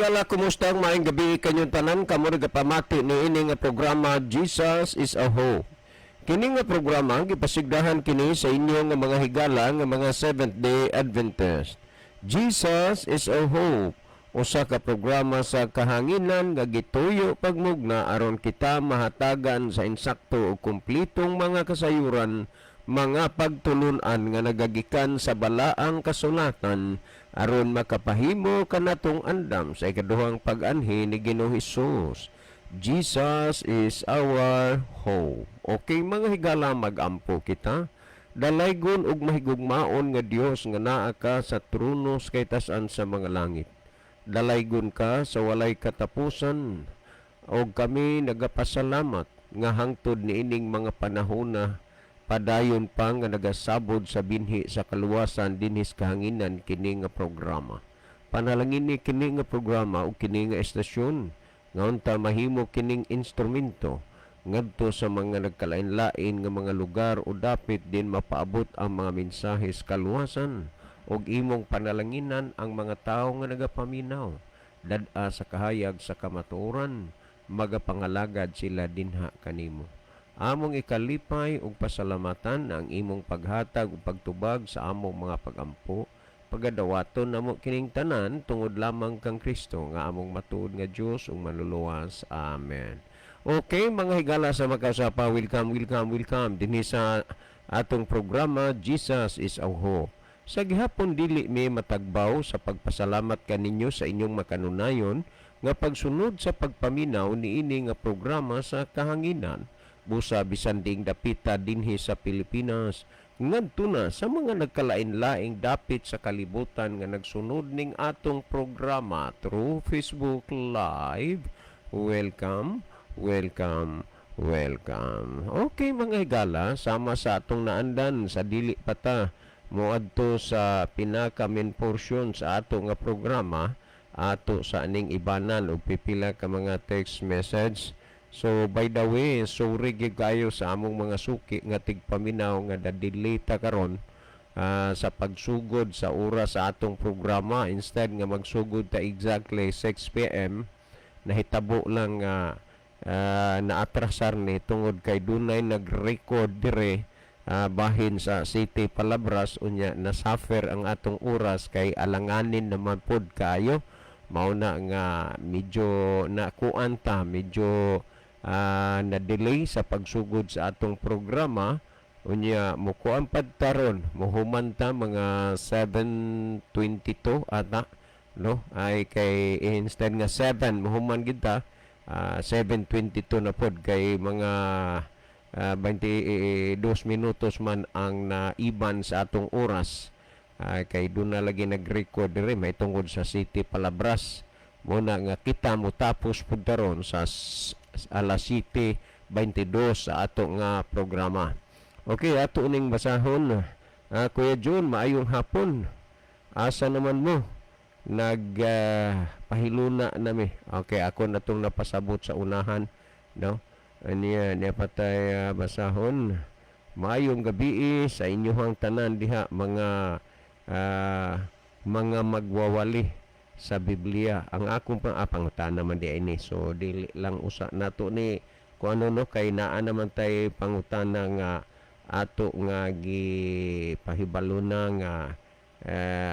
Higala, kumusta ang maayong gabi kanyong tanan kamo nagapamati ni ini nga programa, Jesus is a Hope. Kini nga programa gipasigdahan kini sa inyo nga mga higala nga mga Seventh Day Adventist. Jesus is a Hope, usa ka programa sa kahanginan nga gituyo pagmugna aron kita mahatagan sa insakto ug kumplitong mga kasayuran, mga pagtulunan nga nagagikan sa balaang kasulatan aron makapahimo kanatong andam sa ikaduhang pag-anhi ni Ginoong Hesus. Jesus is our hope. Okay, mga higala, magampo kita. Dalaygon ug mahigugmaon nga Dios nga naa ka sa trono sa kataas-an sa mga langit. Dalaygon ka sa walay katapusan og kami nagapasalamat nga hangtod niining mga panahona padayon pa nga nagasabod sa binhi sa kaluwasan dinhi sa kahanginan kini nga programa. Panalangin ni kini nga programa ug kini nga estasyon nga unta mahimo kining instrumento ngadto sa mga nagkalain-lain nga mga lugar o dapit din mapaabot ang mga mensahe sa kaluwasan ug imong panalanginan ang mga tawo nga nagapaminaw dad-a sa kahayag sa kamatuoran, magapangalagad sila dinha kanimo. Among ikalipay ug pasalamatan ang imong paghatag ug pagtubag sa among mga pagampo. Pagadawaton namo kining tanan tungod lamang kang Kristo nga among matuod nga Dios ug manluluwas. Amen. Okay, mga higala sa makasapa, welcome, welcome, welcome dinhi sa atong programa, Jesus is our Hope. Sa gihapon dili mi matagbaw sa pagpasalamat kaninyo sa inyong makanunayon nga pagsunod sa pagpaminaw niini nga programa sa kahanginan busa bisan diing dapita dinhi sa Pilipinas ngadto na sa mga nagkalain-laing dapit sa kalibutan nga nagsunod ning atong programa through Facebook Live. Welcome, welcome, welcome. Okay, mga higala, sama sa atong naandan sa dili pa ta moadto sa pinaka main portion sa ato nga programa, ato sa aning ibanan og pipila ka mga text message. So by the way, sorry gyud kayo sa among mga suki nga tigpaminaw nga na-delay ta karon sa pagsugod sa oras sa atong programa. Instead nga magsugod ta exactly 6 p.m., nahitabo lang nga naatrasar ni tungod kay dunay nag-record dire bahin sa City Palabras. Unya na-suffer ang atong oras kay alanganin naman pod kaayo. Mao na nga medyo nakuan ta, medyo na-delay sa pagsugod sa atong programa. Unya mukuan pad taron, muhuman ta mga 7:22 ata, no? Ay kay instead nga 7 muhuman gid ta, 7:22 na pod kay mga 22 minutos man ang naiban sa atong oras. Kay doon na lagi nag-record diri may tungod sa City Palabras. Muna nga kita mo tapos pud karon sa alas 7:22 sa ato nga programa. Okay, ato ning basahon. Kuya June, maayong hapon. Asa naman mo? Nag pahiluna nami. Okay, ako na tong napasabot sa unahan, no? Aniya niya patay basahon. Maayong gabi sa inyong tanan diha, mga magwawali sa Biblia. Ang akong pangutana man di ini. So dili lang usa nato ni kung ano, no, kay naa naman tay pangutana nga ato nga gipahibalo na nga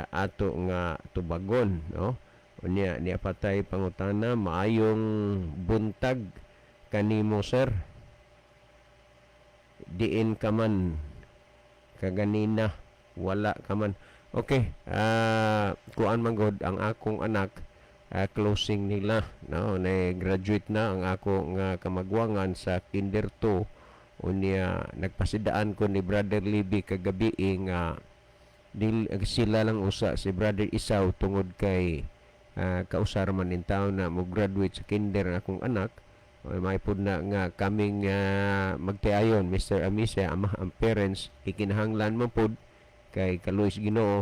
ato nga tubagon, no? Unya niya patay pangutana: "Maayong buntag kanimo, sir. Diin ka man kaganina, wala ka man." Okay, kuan man gud ang akong anak, closing nila, no? Na graduate na ang ako nga kamagwangan sa kinder 2. Unya nagpasidaan ko ni Brother Libby kagabi nga dil sila lang usa si Brother Isaw tungod kay kausar man nin taon na mo graduate sa kinder ang akong anak. May pud na nga kaming magtiayon, Mr. Amise, ama ang parents, ikinahanglan mo pud kay kaluoy sa Ginoo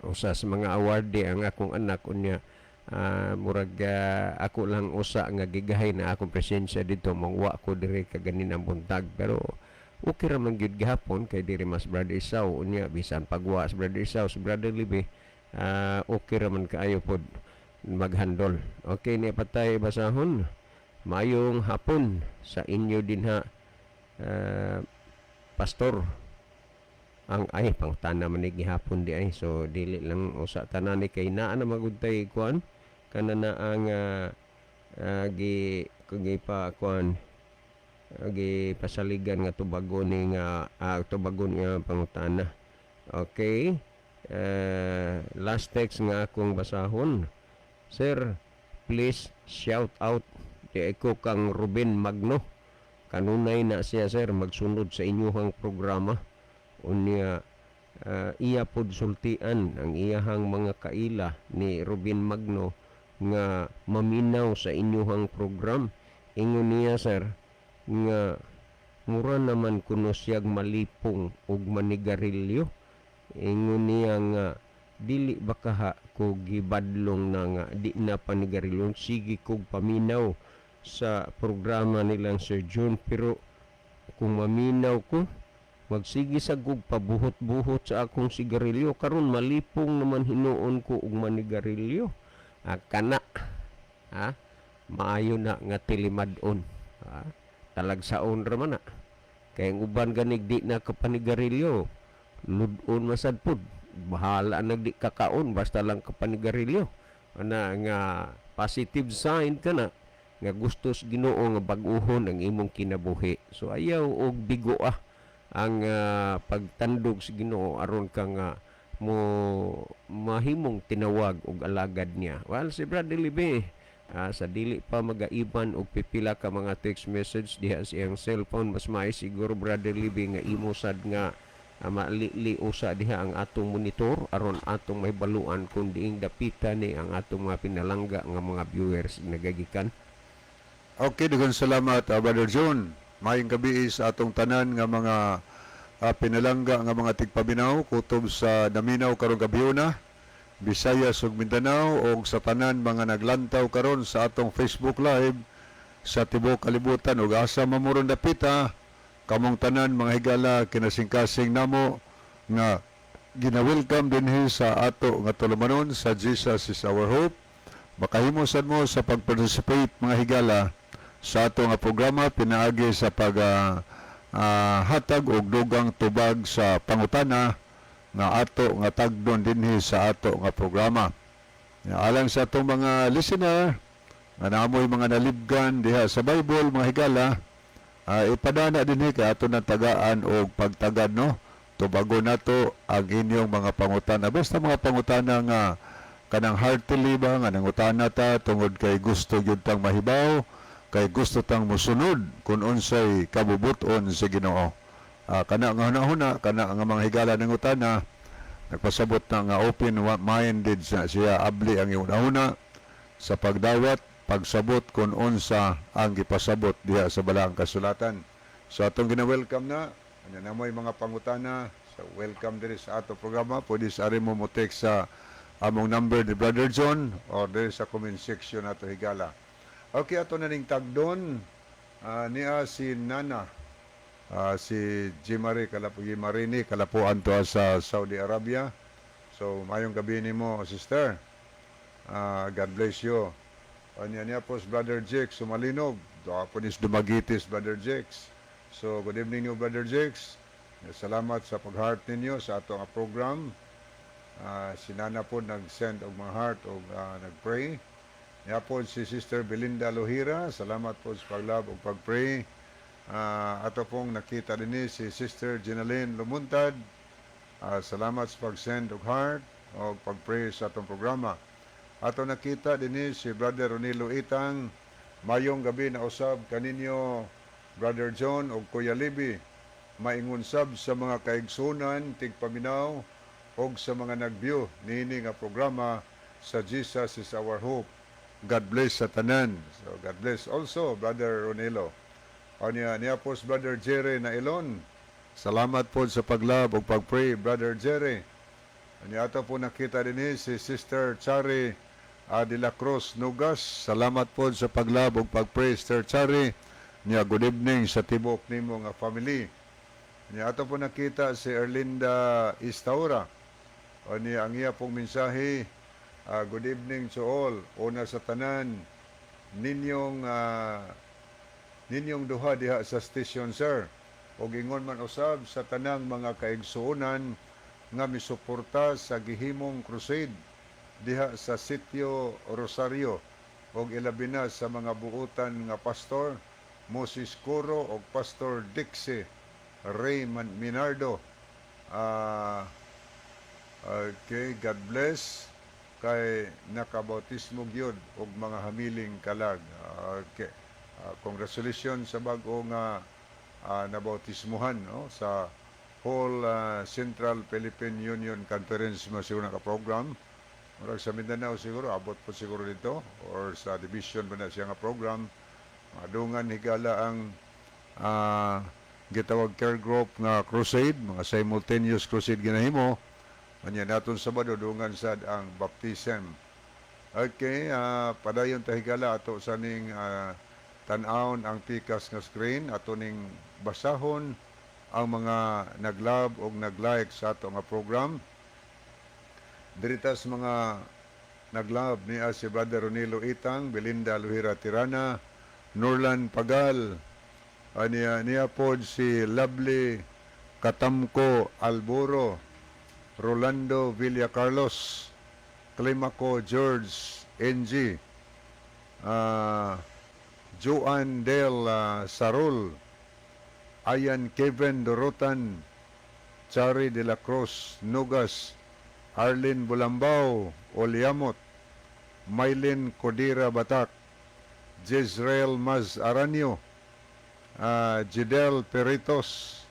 usa sa mga awardee ang akong anak. Unya murag ako lang usa nga gigahay na akong presensya dito, mangwa ko diri kaganinang buntag, pero okay ra man gyud gihapon kay diri mas Brother Isaw. Unya bisan pagwa sa Brother Isaw, sa Brother Libe, okay ra man kaayo pod. Maghandol. Okay, niya patay basahon. Mayong hapon sa inyo dinha, pastor. Ang ay pangtana man ni gihapon di ay, so dili lang usa tanan ni kay naa na magudtay kuan kana na ang gi gi pa kuan, gi pasaligan nga tubagon ni nga tubagon nga pangutana. Okay. Last text nga akong basahon. "Sir, please shout out di ko kang Ruben Magno. Kanunay na siya, sir, magsunod sa inyuhang programa. Unya iya pod sultian ang iyahang mga kaila ni Ruben Magno nga maminaw sa inyuhang program. Ingon niya, sir, nga mura naman kuno siyag malipong og manigarilyo. Ingon niya nga dili ba kaha ko gibadlong na nga di na panigarilyo, sige kog paminaw sa programa nilang Sir John, pero kung maminaw ko magsige sa kog pabuhot-buhot sa akong sigarilyo. Karon malipong naman hinuon ko og manigarilyo." Ah, kana ha, maayo na nga tilimad-on, ha? Talagsaon ra man na kay ang uban ganig di na kapanigarilyo, lud-on masad pud, bahala nag di kakaon basta lang kapanigarilyo. Ana nga positive sign kana nga gusto sa Ginoo nga bag-uhon ang imong kinabuhi. So ayaw og bigo ang pagtandog sa Ginoo aron ka nga mo mahimong tinawag og alagad niya. Well, si Brother Libe, sa dili pa magaiban og pipila ka mga text message diha sa iyang cellphone, mas maay siguro, Brother Libe, nga imo sad nga malili usa diha ang atong monitor aron atong may baluan kung diing dapita ni ang atong mga pinalangga nga mga viewers nagagikan. Okay, daghang salamat, Brother John. Maayong gabi sa atong tanan nga mga pinalangga nga mga tigpaminaw kutob sa naminaw karong gabiuna, Visayas ug Mindanao, ug sa tanan mga naglantaw karon sa atong Facebook Live sa tibuok kalibutan ug asa man mo ron dapita. Kamong tanan, mga higala, kinasingkasing namo nga gina-welcome dinhi sa ato nga tulumanon sa Jesus Is Our Hope. Makahimo sad mo sa pag-participate, mga higala, sa ato nga programa pinaagi sa pag hatag og dugang tubag sa pangutana nga ato nga tagdon dinhi sa ato nga programa. Ya, alang sa atong mga listener nga naamoy mga nalibgan diha sa Bible, mga higala, ipadana dinhi kay ato nang tagaan og pagtagad, no, tubagon nato ang inyong mga pangutana, basta mga pangutana nga kanang heartily ba nga nangutana ta tungod kay gusto gyud tang mahibaw, kay gusto tang musunod kung unsay kabubuton sa Ginoo. Kana nga hunahuna, kana nga mga higala nangutana, nagpasabot na nga open minded sa siya, abli ang iyong hunahuna sa pagdawat, pagsabot kung unsa ang gipasabot diha sa Balaang Kasulatan. So atong gina-welcome na ano na mo'y mga pangutana. So welcome diri sa ato programa. Pwede sa ari mo mo text sa among number ni Brother John or diri sa comment section ato, higala. Okay, ato na ning tagdon niya si Nana, si Jimari Kalapo, Jimarini Kalapuan to sa Saudi Arabia. So mayong gabi nimo, sister. God bless you. Anya niya po si Brother Jake Sumalinog. Doa po ni Dumaguites, Brother Jakes. So good evening niyo, Brother Jakes. Salamat sa pag-heart ninyo sa ato nga program. Si Nana po nag-send og mga heart og nag-pray. Niya po si Sister Belinda Lohira. Salamat po sa pag-love ug pag-pray. Ato pong nakita din ni si Sister Jenaline Lumuntad. Salamat sa pag-send og heart o pag-pray sa atong programa. Ato nakita din ni si Brother Ronilo Itang. "Mayong gabi na usab kaninyo, Brother John ug Kuya Libby. Maingon sab sa mga kaigsunan tigpaminaw og sa mga nag-view niini nga programa sa Jesus Is Our Hope. God bless sa tanan." So God bless also, Brother Ronilo. Anya niya po si Brother Jerry na Ilon. Salamat po sa pag-love ug pag-pray, Brother Jerry. Anya ato po nakita din ni si Sister Chari de la Cruz Nugas. Salamat po sa pag-love ug pag-pray, Sister Chari. Nya good evening sa tibok nimo nga family. Nya ato po nakita si Erlinda Istaura. O niya ang iya pong mensahe, Good evening to all. Una sa tanan, ninyong duha diha sa station, sir. Og ingon man usab sa tanang mga kaigsuonan nga misuporta sa gihimong crusade diha sa Sitio Rosario og ilabi na sa mga buutan nga Pastor Moses Coro og Pastor Dixie Ray Minardo. Okay, God bless kay nakabautismo gyud og mga hamiling kalag. Okay. Congratulations sa bag-o nga nabautismuhan, no, sa whole Central Philippine Union Conference mo siguro naka-program. Murag sa Mindanao siguro, abot po siguro dito or sa division ba na siya nga program. Madungan, higala, ang gitawag care group nga crusade, mga simultaneous crusade ginahimo. Anya naton Sabado dungan sad ang baptism. Okay, padayon ta, higala, ato sa ning tan-awon ang pikas nga screen, ato ning basahon ang mga nag-love o nag-like sa ato nga program. Dirita sa mga nag-love niya si Brother Ronilo Itang, Belinda Luhira Tirana, Nurlan Pagal, aniya niya pod si Lovely Katamko Alboro, Rolando Villa Carlos, Climaco George NG, Joan Del Sarol, Ayan Kevin Dorotan, Chari de la Cruz Nugas, Arlene Bulambao Oliamot, Mylene Codira Batak, Jezreel Maz Aranio, Jidel Peritos,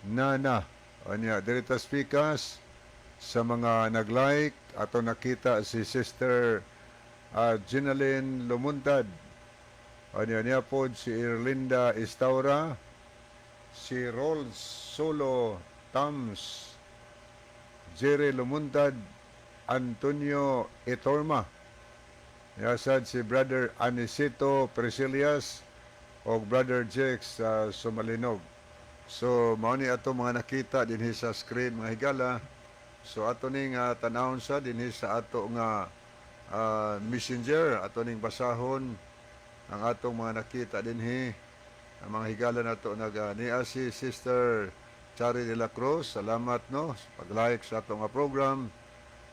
Nana, anya, dirita sa pikas, sa mga nag-like, ato nakita si Sister Ginaline Lumuntad, anya niya po si Erlinda Estaura, si Rolls Solo Tams, Jerry Lumuntad, Antonio Etorma, yasad si Brother Anicito Priscilias o Brother Jex Sumalinog. So, mao ni ato mga nakita dinhi sa screen, mga higala. So, ato ning tanawon sa dinhi sa ato nga messenger, ato ning basahon ang atong mga nakita dinhi. Ang mga higala nato nag niya si Sister Chari de la Cruz, salamat, no, sa pag-like sa ato nga program.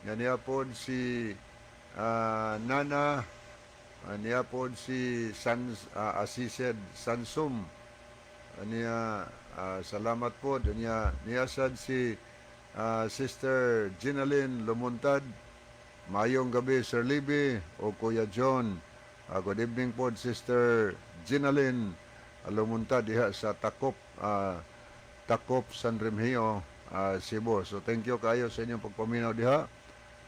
Nga niya pod si Nana, niya pod si San Asised Sansum. Niya salamat po niya niya sad si Sister Ginaline Lumuntad. Mayong gabi, Sir Libby o Kuya John. Good evening po, Sister Ginaline Lumuntad diha sa Takop, Takop San Remigio, Cebu. So thank you kayo sa inyong pagpaminaw diha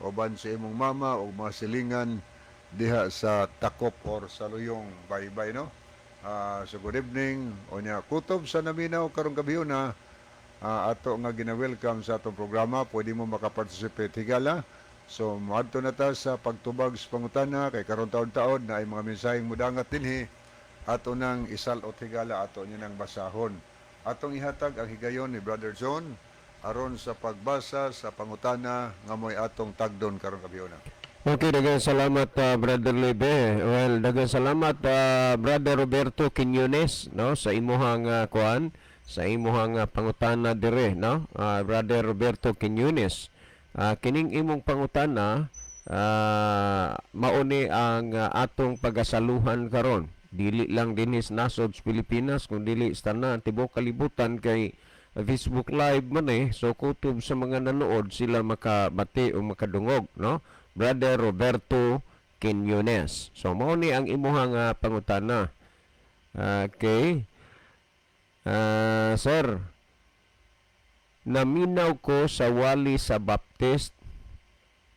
uban sa imong mama o mga silingan diha sa Takop or sa Luyong Baybay, no. So good evening unya kutob sa naminaw karong gabi na ato nga gina-welcome sa atong programa, pwede mo makaparticipate, higala. So moadto na ta sa pagtubag sa pangutana kay karon taon-taon na ay mga mensaheng mudangat dinhi, ato nang isalot, higala, ato niyo nang basahon. Atong ihatag ang higayon ni Brother John aron sa pagbasa sa pangutana nga mo'y atong tagdon karong gabi na. Okay, daghang salamat, Brother Lebe. Well, daghang salamat, Brother Roberto Quiñones, no, sa imuhang kuan, sa imuhang pangutana dire, no? Brother Roberto Quiñones. Kining imong pangutana mauni ang atong pagasaluhan karon. Dili lang dinhi sa nasod sa Pilipinas kun dili sa tanan tibuok kalibutan kay Facebook Live man eh. So kutob sa mga nanood sila makabati o makadungog, no? Brother Roberto Quiñones. So mao ni ang imuhang pangutana. Okay. Sir, naminaw ko sa wali sa Baptist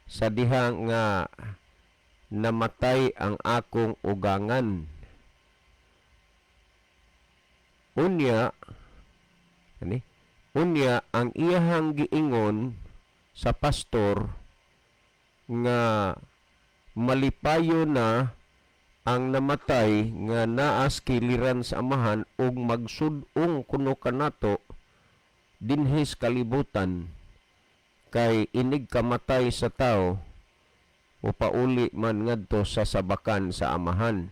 sa diha nga namatay ang akong ugangan. Unya, ani? Unya ang iyahang giingon sa pastor nga malipayo na ang namatay nga naas kiliran sa Amahan ug magsud-ong kuno kanato dinhi sa kalibutan kay inig kamatay sa tao. Mupauli man ngadto sa sabakan sa Amahan.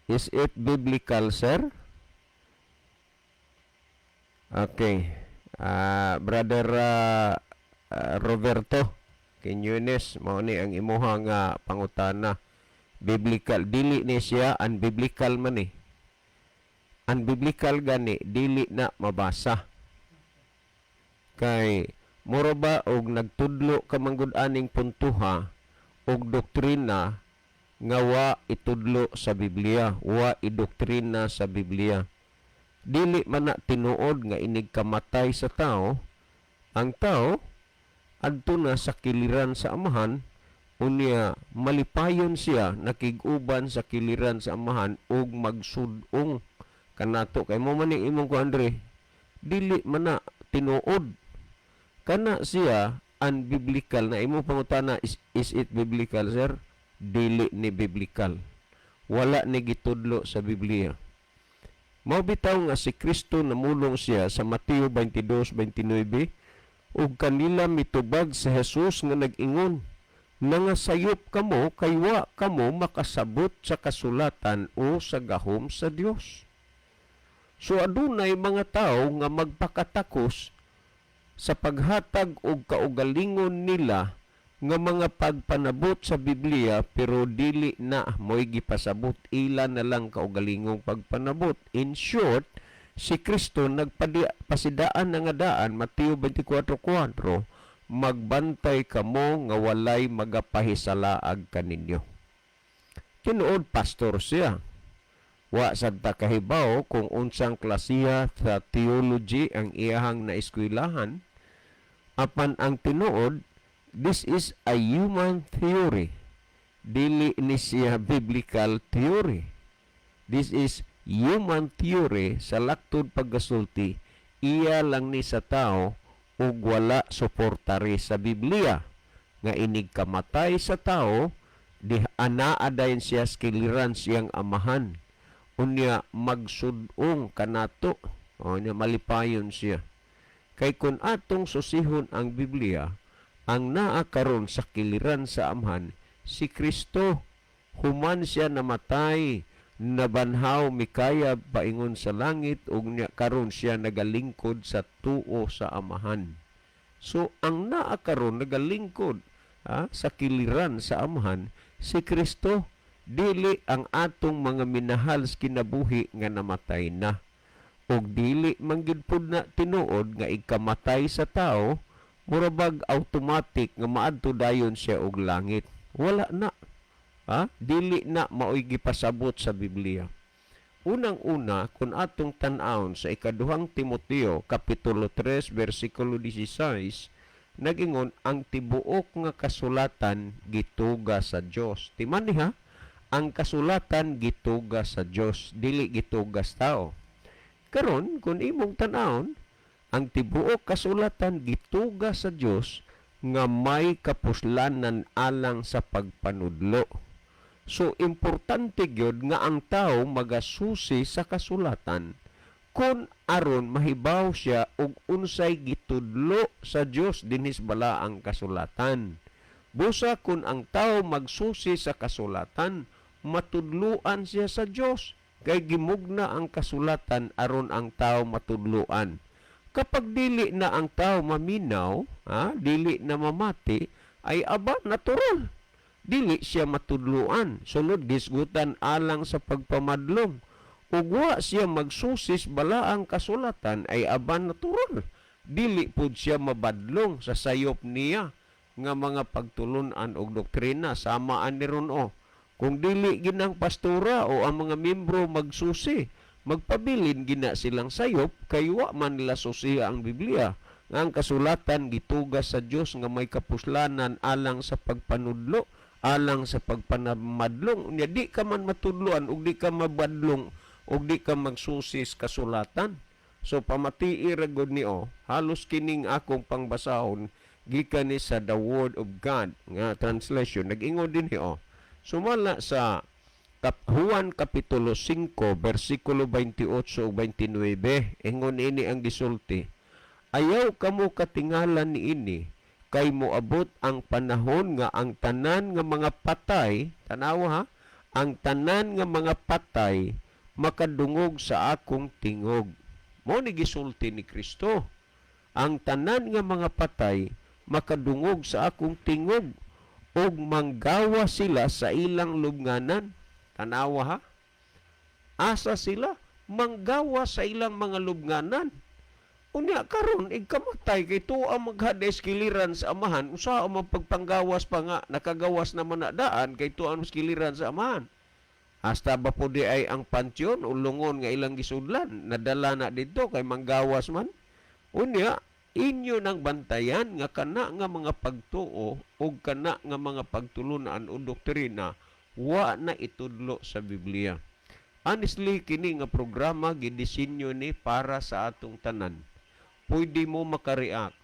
Is it biblical, sir? Okay. Brother Roberto Quiñones, mao ni ang imuha nga pangutana. Biblical dili ni siya, unbiblical man eh. Unbiblical gani, dili na mabasa. Kay mura ba og nagtudlo ka manggod aning puntuha og doktrina nga wa itudlo sa Biblia, wa idoktrina sa Biblia. Dili man na tinuod nga inig kamatay sa tao, ang tao adto na sa kiliran sa Amahan, unya malipayon siya nakig-uban sa kiliran sa Amahan ug magsud-ong kanato. Kay mo man ni imong kuan dre, dili man na tinuod kana siya, unbiblical na imong pangutana. Is it biblical, sir? Dili ni biblical, wala ni gitudlo sa Biblia. Mao bitaw nga si Kristo namulong siya sa Mateo 22:29, ug kanila mitubag sa Jesus nga nag-ingon, "Nangasayop kamo kay wa kamo makasabot sa kasulatan o sa gahom sa Dios." So adunay mga tao nga magpakatakos sa paghatag og kaugalingon nila nga mga pagpanabot sa Biblia, pero dili na mo'y gipasabot, ila na lang kaugalingong pagpanabot. In short, si Kristo nagpasidaan na nga daan, Mateo 24:4, "Magbantay kamo nga walay magapahisalaag kaninyo." Tinuod pastor siya. Wa sad ta kahibaw kung unsang klasiha sa theology ang iyahang naeskuylahan. Apan ang tinuod, this is a human theory. Dili ni siya biblical theory. This is human theory. Sa laktod pagkasulti, iya lang ni sa tao ug wala suportare sa Biblia nga inig kamatay sa tao di anaa dayon siya sa kiliran siyang Amahan, unya magsudong kanato o unya malipayon siya. Kay kun atong susihon ang Biblia, ang naa karon sa kiliran sa Amhan si Kristo, human siya namatay, nabanhaw, mikayab paingon sa langit, ug nya karon siya nagalingkod sa tuo sa Amahan. So ang naa karon nagalingkod sa kiliran sa Amahan si Kristo, dili ang atong mga minahal sa kinabuhi nga namatay na. Ug dili man gid pud na tinuod nga ikamatay sa tao mura bag automatic nga maadto dayon siya og langit. Wala na. Ha? Dili na maoy gipasabot sa Biblia. Unang-una, kung atong tan-awon sa Ikaduhang Timoteo, Kapitulo 3, versikulo 16, nagingon ang tibuok nga kasulatan gituga sa Dios. Timan ha, ang kasulatan gituga sa Dios, dili gituga sa tao. Karon, kung imong tan-awon, ang tibuok kasulatan gituga sa Dios nga may kapuslanan alang sa pagpanudlo. So importante gyud nga ang tao magasusi sa kasulatan kung aron mahibaw siya og unsay gitudlo sa Dios dinhis balaang kasulatan. Busa kung ang tao magsusi sa kasulatan, matudluan siya sa Dios kay gimugna ang kasulatan aron ang tao matudluan. Kapag dili na ang tao maminaw, ha, dili na mamati, ay aba, natural. Dili siya matudluan. Sunod, gisgutan alang sa pagpamadlong. Ug wa siya magsusis balaang kasulatan, ay aba, natural. Dili pud siya mabadlong sa sayop niya nga mga pagtulunan og doktrina sama ani ron o. Kung dili ginang pastora o ang mga membro magsusi, magpabilin gina silang sayop kay wa man nila susiha ang Biblia nga ang kasulatan gitugas sa Dios nga may kapuslanan alang sa pagpanudlo, alang sa pagpanamadlong. Unya di ka man matudloan ug di ka mabadlong ug di ka magsusis kasulatan. So pamatii ra gud ni o, halos kining akong pangbasahon gikan ni sa The Word of God nga translation. Nag-ingon din ni o. Sumala sa Juan Kapitulo 5 versikulo 28 ug 29, ingon ini ang gisulti: "Ayaw kamo katingalan niini. Kay moabot ang panahon nga ang tanan nga mga patay, tanawa ha, ang tanan nga mga patay makadungog sa akong tingog. Mao ni gisulti ni Kristo. Ang tanan nga mga patay makadungog sa akong tingog ug manggawa sila sa ilang lubnganan. Tanawa ha. Asa sila? Manggawa sa ilang mga lubnganan. Unya karon igkamatay kay tuwa maghades kiliran sa Amahan, usa man pagpanggawas pa nga nakagawas naman na daan kay tuwa mas kiliran sa Amahan. Hasta ba po di ay ang pansyon o lungon nga ilang gisudlan nadala na didto kay manggawas man. Unya inyo nang bantayan nga kana nga mga pagtuo o kana nga mga pagtulunan o doktrina wa na itudlo sa Biblia. Honestly, kini nga programa gidisenyo ni para sa atong tanan. Pwede mo makareact.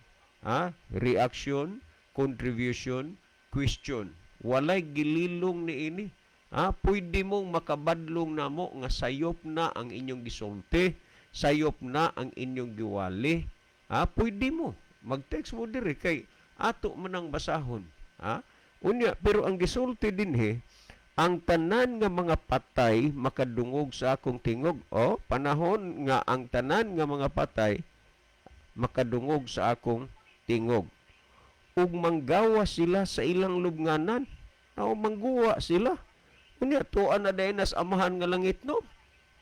Ha? Reaction, contribution, question. Walay gililong ni ini. Ha? Pwede mong makabadlong namo nga sayop na ang inyong gisulti, sayop na ang inyong giwali. Ha? Pwede mo. Mag-text mo diri kay ato man ang basahon. Ha? Unya, pero ang gisulti dinhi, ang tanan nga mga patay makadungog sa akong tingog. O, panahon nga ang tanan nga mga patay makadungog sa akong tingog. Ug manggawa sila sa ilang lubnganan. O, mangguwa sila. Unya, tuan na dayon nas Amahan nga langit, no?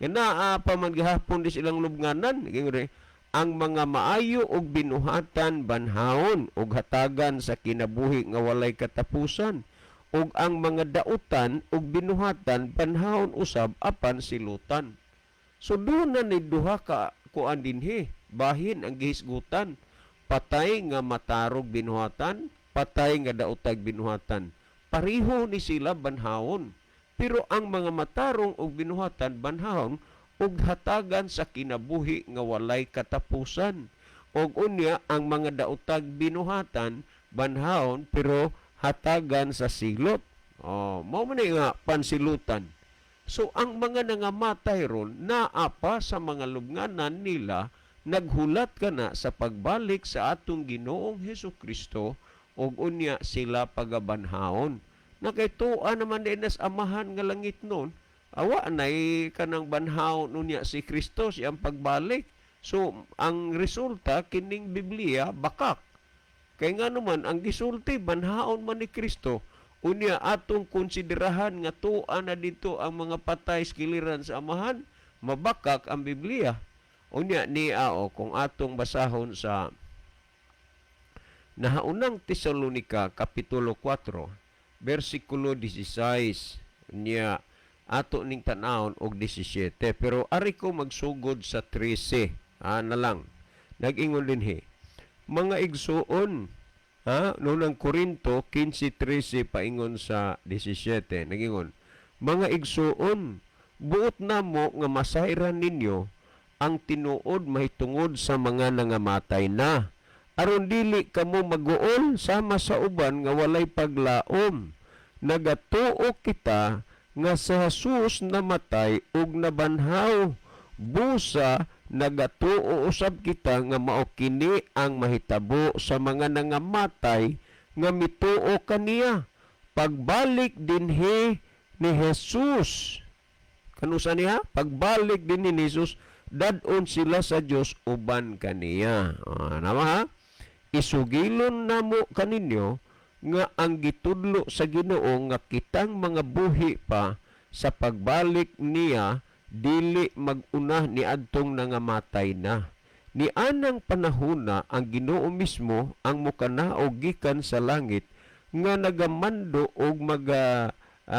Nga naa pa man gihapon di silang lubnganan. Gingon ang mga maayo og binuhatan banhaon og hatagan sa kinabuhi nga walay katapusan, ug ang mga dautan og binuhatan banhaon usab apan silutan. So doon na ni duha ka kuan dinhi, bahin ang gihisgutan. Patay nga matarog binuhatan, patay nga daotag binuhatan. Pareho ni sila banhaon. Pero ang mga matarong og binuhatan banhaon ug hatagan sa kinabuhi nga walay katapusan. Og unya ang mga daotag binuhatan banhaon pero hatagan sa silot. Oh, mao man ni nga pansilutan. So ang mga nangamatay ron naa pa sa mga lubnganan nila, naghulat kana sa pagbalik sa atong Ginoong Hesus Kristo ug unya sila pagabanhaon. Nakaytua naman din nas Amahan nga langit nun. Awa nay kanang banhaon unya si Kristo siyang pagbalik. So ang resulta kining Biblia bakak. Kay nga naman ang gisulti banhaon man ni Kristo. Unya atong konsiderahan nga tua na dito ang mga patay sa kiliran sa Amahan, mabakak ang Biblia. Unya ni ao kung atong basahon sa Nahaunang Tesalonika kapitulo 4 bersikulo 16, niya ato ning tan-awon og 17, pero ari ko magsugod sa 13 na lang. Nag-ingon dinhi, mga igsuon, ha, noong Korinto 15:13 paingon sa 17, nag-ingon, "Mga igsuon, buot namo nga masayran ninyo ang tinuod mahitungod sa mga nangamatay na, aron dili kamo maguol sama sa uban nga walay paglaom. Nagatuo kita nga si Jesus namatay ug nabanhaw. Busa nagatuo usab kita nga mao kini ang mahitabo sa mga nangamatay nga mituo kaniya pagbalik dinhi ni Jesus." Kanusa niya? Pagbalik dinhi ni Jesus, dad-on sila sa Dios uban kaniya. Ah, nama ha? "Isugilon namo kaninyo nga ang gitudlo sa Ginoo nga kitang mga buhi pa sa pagbalik niya dili mag-una ni adtong nangamatay na. Ni anang panahona ang Ginoo mismo ang mukanaog gikan sa langit nga nagamando og maga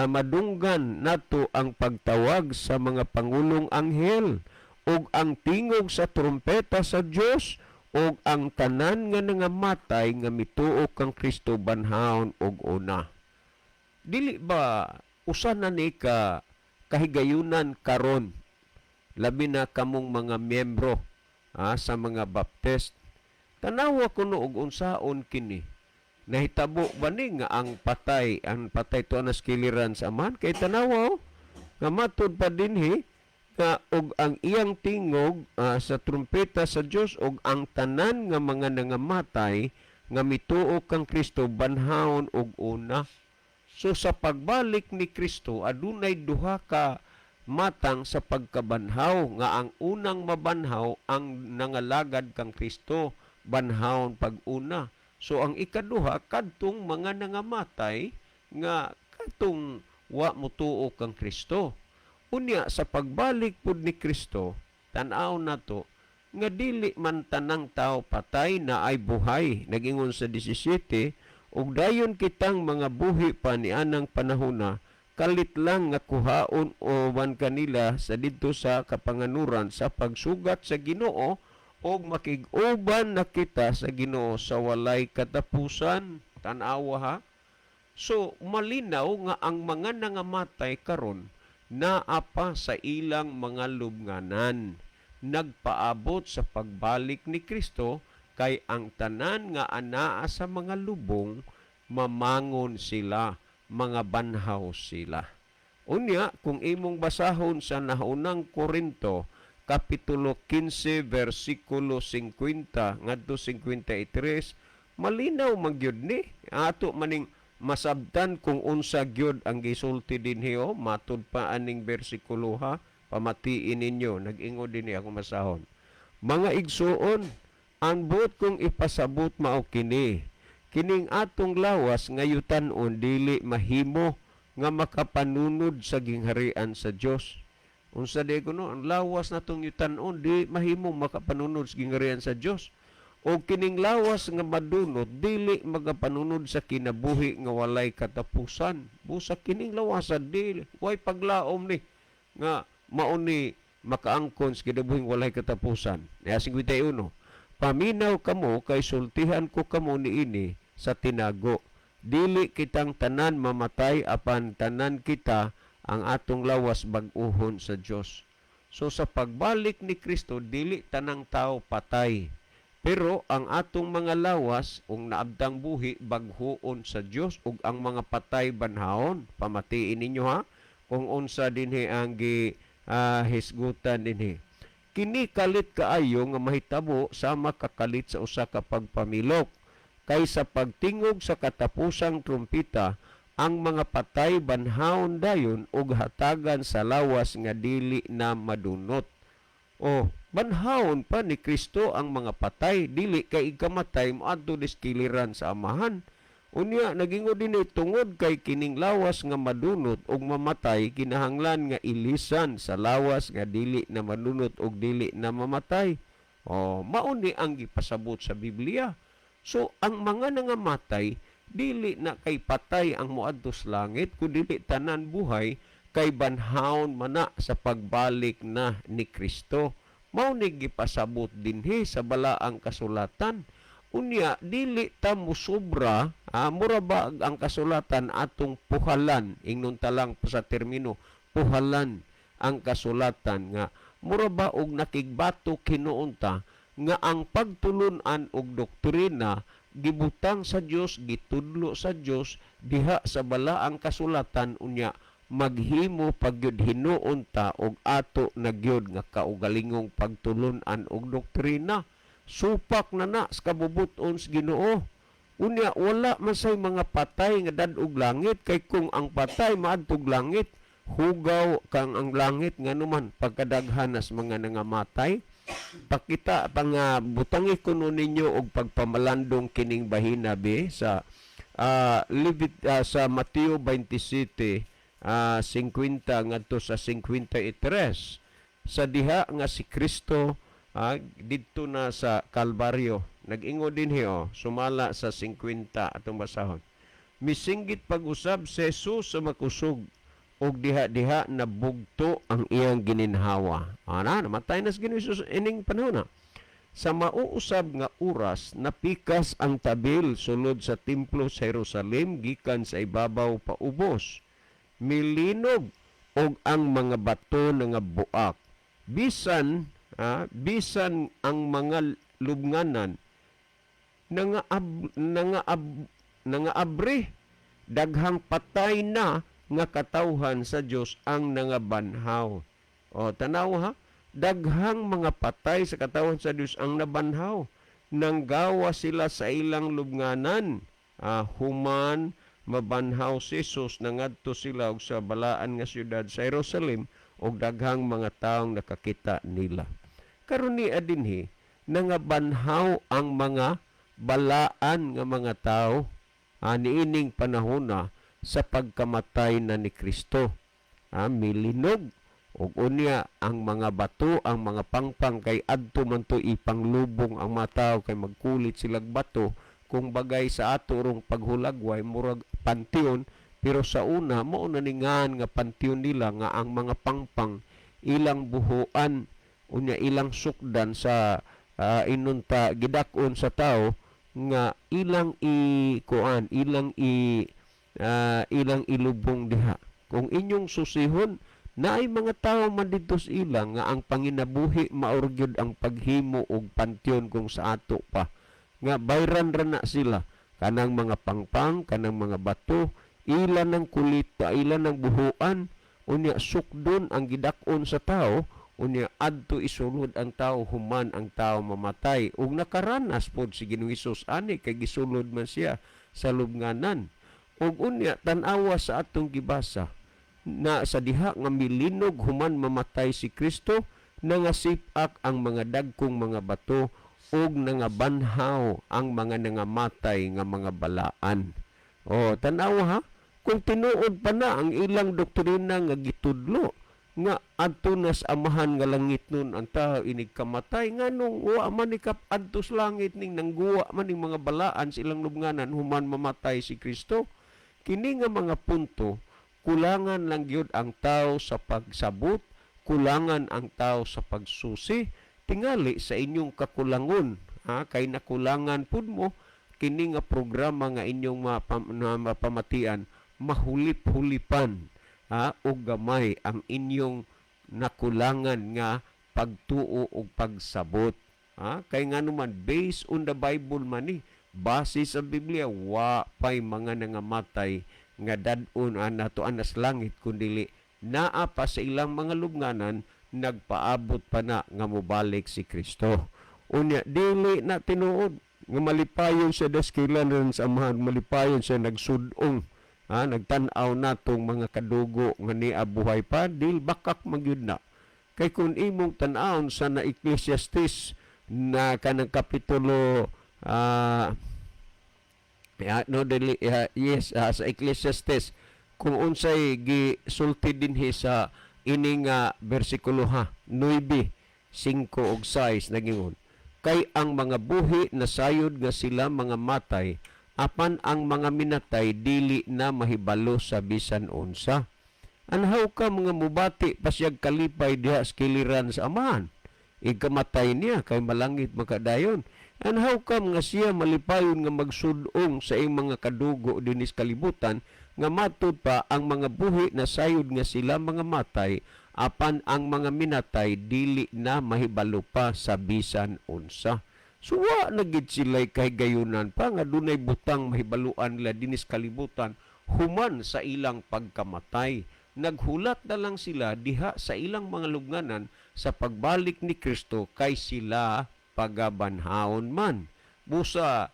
madunggan nato ang pagtawag sa mga pangulong anghel ug ang tingog sa trumpeta sa Dios, ug ang tanan nga nangamatay nga mituo kang Kristo banhaon og una." Dili ba usa na ni ka kahigayunan karon, labi na kamong mga miyembro sa mga Baptist? Tanawa kuno og unsaon kini nahitabo ba ni nga ang patay tuwa nas kiliran sa Amahan? Kay tanawa oh, nga matud pa dinhi nga og ang iyang tingog sa trumpeta sa Dios ug ang tanan nga mga nangamatay nga mituo kang Kristo banhawon og una. So sa pagbalik ni Kristo, adunay duha ka matang sa pagkabanhaw, nga ang unang mabanhaw ang nangalagad kang Kristo, banhawon pag-una. So ang ikaduha, kadtong mga nangamatay nga katong wa motuo kang Kristo. Unya sa pagbalik pud ni Kristo, tan-aw nato nga dili man tanang tao patay na ay buhay. Nagingon sa 17, "Ug dayon kitang mga buhi pa nianang panahona, kalit lang nga kuhaon uban kanila sa didto sa kapanganuran sa pagsugat sa Ginoo, ug makig-uban na kita sa Ginoo sa walay katapusan." Tan-awa ha. So malinaw nga ang mga nangamatay karon naa pa sa ilang mga lubnganan nagpaabot sa pagbalik ni Kristo, kay ang tanan nga anaa sa mga lubong, mamangon sila, mga banhaw sila. Unya kung imong basahon sa Naunang Korinto kapitulo 15 versikulo 50 ngadto 53, malinaw man gyud ni ato maning masabtan kung unsa gyud ang gisulti dinhi oh. Matud pa aning bersikulo ha, pamatiin ninyo. Nag-ingon dinhi, ako masahon: "Mga igsuon, ang buot kong ipasabot mao kini: kining atong lawas nga yutan-on dili mahimo nga makapanunod sa gingharian sa Dios." Unsa di kuno ang lawas natong yutan-on di mahimo makapanunod sa gingharian sa Dios. O kining lawas nga madunot dili magapanunod sa kinabuhi nga walay katapusan. Busa kining lawasan dili way paglaom ni nga mao ni makaangkon sa kinabuhing walay katapusan. Ya 51. "Paminaw kamo kay sultihan ko kamo niini sa tinago. Dili kitang tanan mamatay, apan tanan kita ang atong lawas bag-uhon sa Dios." So sa pagbalik ni Kristo, dili tanang tao patay. Pero ang atong mga lawas ug naabtang buhi baghuon sa Dios, ug ang mga patay banhawon. Pamatiin ninyo ha kung unsa dinhi ang gi hisgutan dinhi. "Kini kalit kaayo nga mahitabo sama kakalit sa usa ka pagpamilok. Kay sa pagtingog sa katapusang trumpita, ang mga patay banhawon dayon ug hatagan sa lawas nga dili na madunot." Oh, banhawon pa ni Kristo ang mga patay, dili kay ikamatay moadto kiliran sa Amahan. Unya nagingon din, "Tungod kay kining lawas nga madunot ug mamatay kinahanglan nga ilisan sa lawas nga dili na madunot ug dili na mamatay." Oh, mao ni ang gipasabot sa Biblia. So ang mga nangamatay dili na kay patay ang moadto sa langit, kun dili tanan buhay kay banhawon mana sa pagbalik na ni Kristo. Mao ni gipasabot dinhi sa Balaang Kasulatan. Unya dili ta musobra, mura ba ang kasulatan atong puhalan, ingnon ta lang sa termino puhalan ang kasulatan, nga mura ba og nakigbato hinuon ta nga ang pagtulunan og doktrina gibutang sa Dios, gitudlo sa Dios diha sa Balaang Kasulatan, unya maghimo pagyud hinuon ta og ato na gyud nga kaugalingong pagtulunan og doktrina. Supak na na sa kabubut-on sa Ginoo. Unya wala man say mga patay nga dad-og langit, kay kung ang patay maadtog langit, hugaw kang ang langit, nganuman pagkadaghan nas mga nangamatay. Pakita pa nga butangi kuno ninyo og pagpamalandong kining bahina be sa Levit, sa Mateo 27 50 ngadto sa 53, sa diha nga si Kristo didto na sa Kalbaryo. Nag-ingon dinhi oh, sumala sa 50, atong basahon. "Misinggit pag-usab si Jesus sa makusog og diha-diha nabugto ang iyang gininhawa." Ana, namatay na si Ginoo Jesus ining panahon na. "Sa mauusab nga oras, napikas ang tabil sulod sa templo sa Jerusalem gikan sa ibabaw paubos. Milinog og ang mga bato nga buak. Bisan ang mga lubnganan nangaabri. Daghang patay na nga katawhan sa Dios ang nangabanhaw." O tanaw ha, daghang mga patay sa katawhan sa Dios ang nabanhaw. Nanggawa sila sa ilang lubnganan. Human mabanhaw si Jesus, nangadto sila og sa balaan nga siyudad sa Jerusalem og daghang mga taong nakakita nila. Karon ni dinhi nangabanhaw ang mga balaan nga mga tao niining panahona sa pagkamatay na ni Kristo. Milinog ug unya ang mga bato, ang mga pangpang, kay adto man to ipanglubong ang mga tao kay magkulit silag bato. Kung bagay sa ato rong paghulagway, murag panteon, pero sa una mao na ningan nga panteon nila nga ang mga pangpang ilang buhuan, unya ilang sukdan sa inunta gidak-on sa tao nga ilang i kuan ilang i ilang ilubong diha. Kung inyong susihon, naay mga tawo man didto sa ila nga ang panginabuhi maor gyud ang paghimo og panteon. Kung sa ato pa nga bayran ra na sila, kanang mga pangpang, kanang mga bato, ila ng kulita, ila ng buhuan, unya sukdon ang gidak-on sa tao, unya adto isulod ang tao human ang tao mamatay. Ug nakaranas pod si Ginoong Hesus ani kay gisulod man siya sa lubnganan. Ug unya tan-awa sa atong gibasa na sa diha nga milinog human mamatay si Kristo, nangasipak ang mga dagkong mga bato ug nangabanhaw ang mga nangamatay nga mga balaan. O, tan-awa ha, kung tinuod pa na ang ilang doktrina nga gitudlo nga adto na sa Amahan nga langit nun ang tao inig kamatay, nganong wa man ni kap adto sa langit ning nangguwa man ning mga balaan sa ilang lubnganan human mamatay si Kristo? Kini nga mga punto, kulangan lang gyud ang tao sa pagsabot, kulangan ang tao sa pagsusi. Tingali sa inyong kakulangon, ha, kay nakulangan pud mo, kini nga programa nga inyong na mapamatian, mahulip-hulipan, ha, og gamay ang inyong nakulangan nga pagtuo og pagsabot. Ha, kay ngano man, based on the Bible man ni, base sa Biblia, wa pay mga nangamatay nga dad-on nato anas langit, kundili naa pa sa ilang mga lubnganan nagpaabot pa na nga mobalik si Kristo. Unya dili na tinuod nga malipayon siya daskilan rin sa Amahan, malipayon siya nagsudong, ha, nagtan-aw natong mga kadugo nga nia buhay pa, dil bakak magyud na. Kay kung imong tan-awon sa na Ecclesiastes na kanang kapitulo ya, no, dili, yes, sa Ecclesiastes, kung unsay gisulti dinhi sa ini nga bersikulo, ha, 9, 5 ug 6, nagingon, "Kay ang mga buhi nasayod nga sila mga matay, apan ang mga minatay dili na mahibalo sa bisan unsa. Anhaw ka mga mubati pa siyag kalipay diha sa kiliran sa Amahan? Ikamatay niya kay malangit makadayon. And how come nga siya malipayon nga magsudong sa iyang mga kadugo dinis kalibutan nga matud pa ang mga buhi na sayod nga sila mga matay, apan ang mga minatay dili na mahibalo pa sa bisan unsa?" So wa na gid sila'y kahigayunan pa nga dunay butang mahibaluan nila dinis kalibutan human sa ilang pagkamatay. Naghulat na lang sila diha sa ilang mga lubnganan sa pagbalik ni Kristo kay sila pagabanhaon man. Busa,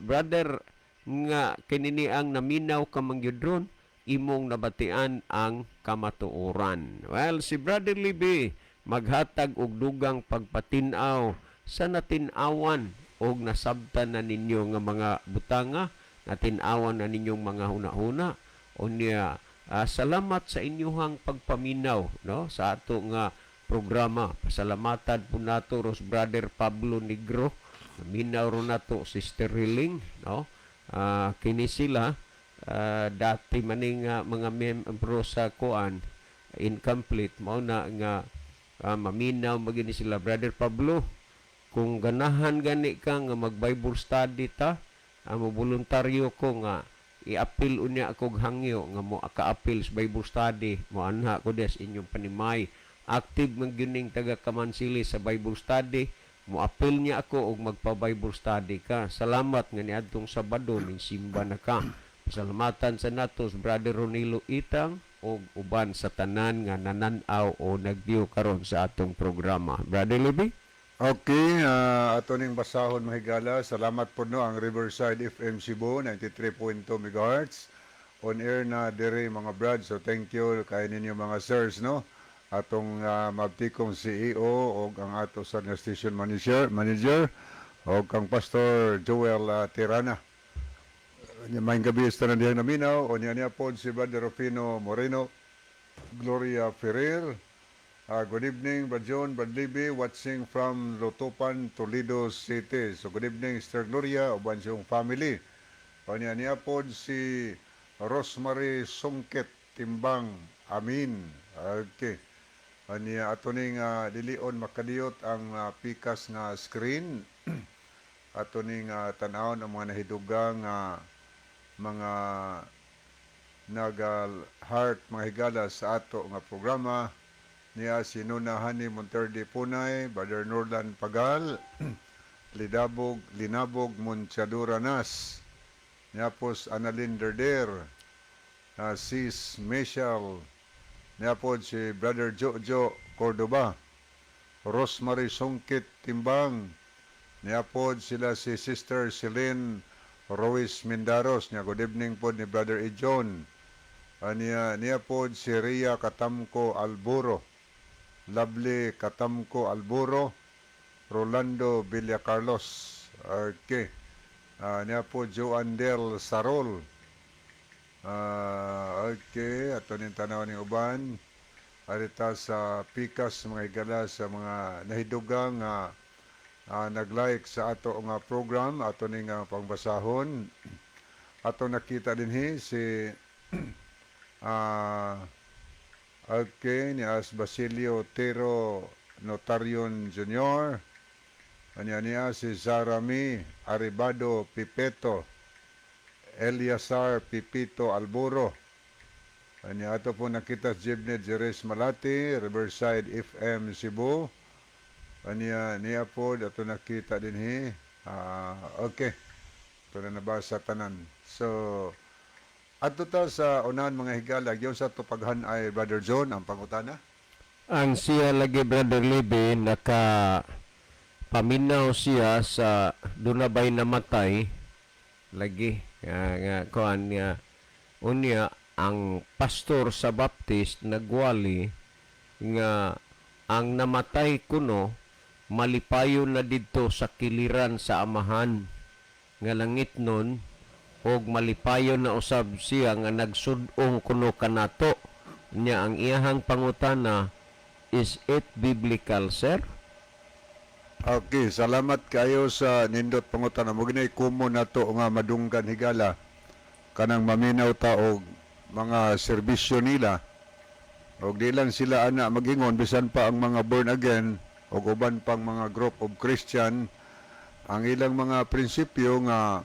brother, nga kinini ang naminaw ka mangyudron, imong nabatian ang kamatuoran. Well, si Brother Libby maghatag og dugang pagpatin-aw sa natin-awan og nasabtan na ninyo nga mga butanga, natin-awan na ninyong mga huna-huna. Unya, salamat sa inyuhang pagpaminaw, no, sa ato nga programa. Pasalamatan po nato ros Brother Pablo Negro. Naminaw ro nato Sister Riling, no? Kini sila dati maning mga membro sa kuan incomplete, mao na nga maminaw magini sila. Brother Pablo, kung ganahan gani ka nga mag Bible study ta, mo voluntaryo ko nga i-apil unya ako og hangyo nga mo ka-apil sa Bible study mo anha ko des inyong panimay. Active man gyud ning taga Kamansili sa Bible study. Mo apil niya ako og magpa Bible study ka. Salamat nga niadtong Sabado ning simba na ka. Pasalamatan sa natos Brother Ronilo Itang og uban sa tanan nga nanan-aw o nagdiyo karon sa atong programa. Brother Libby? Okay, ato ning basahon, mga higala. Salamat po, no, ang Riverside FM Cebu 93.2 MHz. On air na dere, mga brad. So thank you kay ninyo, mga sirs, no. Atong mabtikong CEO og ang ato sa nga station manager og kang Pastor Joel Tirana. Maayong gabi sa tanan dihang naminaw. O niya niya po si Brother Rufino Moreno, Gloria Ferrer. Good evening, Brad John, Brad Libby, watching from Lutupan, Toledo City. So good evening, Sister Gloria, uban siyong family. O niya niya po si Rosemary Sungkit Timbang. Amin. Okay. O niya ato ning dilion makadiyot ang pikas nga screen. Ato ning tan-awon ang mga nahidugang mga nagal-heart, mga higala, sa ato nga programa niya si Nuna Hani Monterde Punay, Brother Norlan Pagal, Lidabog, Linabog Monchadura Nas, niya Annalyn Derder, Sis Michelle, niya po si Brother Jojo Cordoba, Rosemary Sungkit Timbang, niya po sila si Sister Celine Ruiz Mindaros, niya good evening po ni Brother Ijon, niya po si Ria Katamko Alburo, Lovely Katamko Alburo, Rolando Villacarlos. Okay. Niya po Joan Del Sarol. Okay, ato ning tanaw ning uban. Arita sa pikas, mga higala, sa mga nahidugang nga nag-like sa ato nga program, ato ning pangbasahon. Ato nakita dinhi si okay, ni As Basilio Tero Notarion Jr. Anya niya si Zarami Aribado Pipeto, Eliasar Pipito Alburo. Anya ato po nakita si Jibnet Jerez Malati, Riverside FM Cebu. Anya niya po ato nakita dinhi. Okay. Ito na nabasa tanan. So adto ta sa unahan, mga higala, gyud sa ato paghan-ay, Brother John, ang pangutana. Ang siya lagi, Brother Libby, naka paminaw siya sa dunabay namatay lagi nga kuan nga unya ang pastor sa Baptist nagwali nga ang namatay kuno malipayon na didto sa kiliran sa Amahan nga langit nun og malipayon na usab siya nga nagsud-ong kuno kanato niya. Ang iyahang pangutana, "Is it biblical, sir?" Okay, salamat kayo sa nindot pangutana. Mo ginay kumo nato nga madunggan, higala, kanang maminaw ta og mga serbisyo nila. Og di lang sila ana magingon, bisan pa ang mga born again og uban pang mga group of Christian, ang ilang mga prinsipyo nga